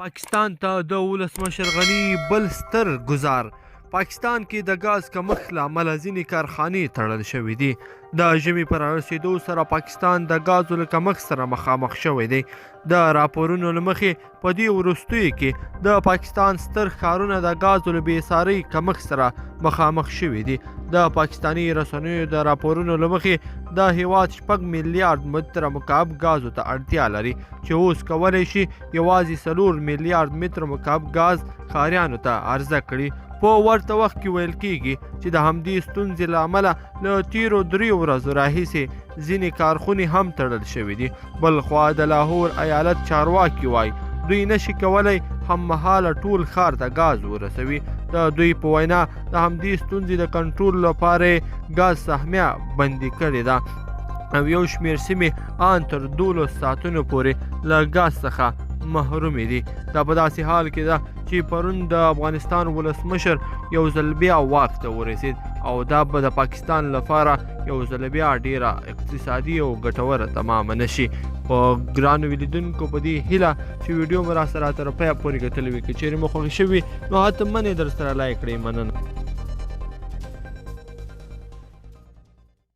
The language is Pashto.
پاکستان ته د ولسمشر غني بل ستر ګزار. پاکستان کې د ګاز کمښت له امله ځینې کارخانې تړل شوې دي. د ژمي په رارسېدو سره پاکستان د ګازو له کمښت سره مخامخ شوی دی. د راپورونو له مخې، په دې وروستیو کې د پاکستان ستر ښارونه د ګازو له بېساري کمښت سره مخامخ شوي دي. د پاکستاني رسنیو د راپورونو له مخې، د هیواد 6 میلیارد متر مکعب ګازو ته اړتیا لري، چې اوس کولی شي یوازې 4 میلیارد متر مکعب ګاز ښاریانو ته عرضه کړي. په ورته وخت کې ویل کیږي چې د همدې ستونزې له امله له تیرو 3 ورځو راهیسې ځینې کارخونې هم تړل شوې دي. بلخوا د لاهور ایالت چارواکي وایي، دوی نشي کولی هم مهاله ټول ښار ته ګاز ورسوي. د دوی په وینا، د همدې ستونزې د کنټرول لپاره ګاز سهمیه بندي کړې ده او یو شمېر سیمې آن تر 12 ساعتونو پورې له ګاز څخه محرومې دي. دا په داسې حال کې ده چې پرون د افغانستان ولسمشر یو ځل بیا واک ته ورسید، او دا به د پاکستان لپاره یو ځل بیا ډیره اقتصادي او ګټوره تمامه نشي. په ګرانو ولیدونکو، په دې هیله چې ویډیو مو راسره تر پایه پورې کتلې وي. که چیرې مو خوښ شوي، نو حتماً یې در سره لایک کړئ. مننه.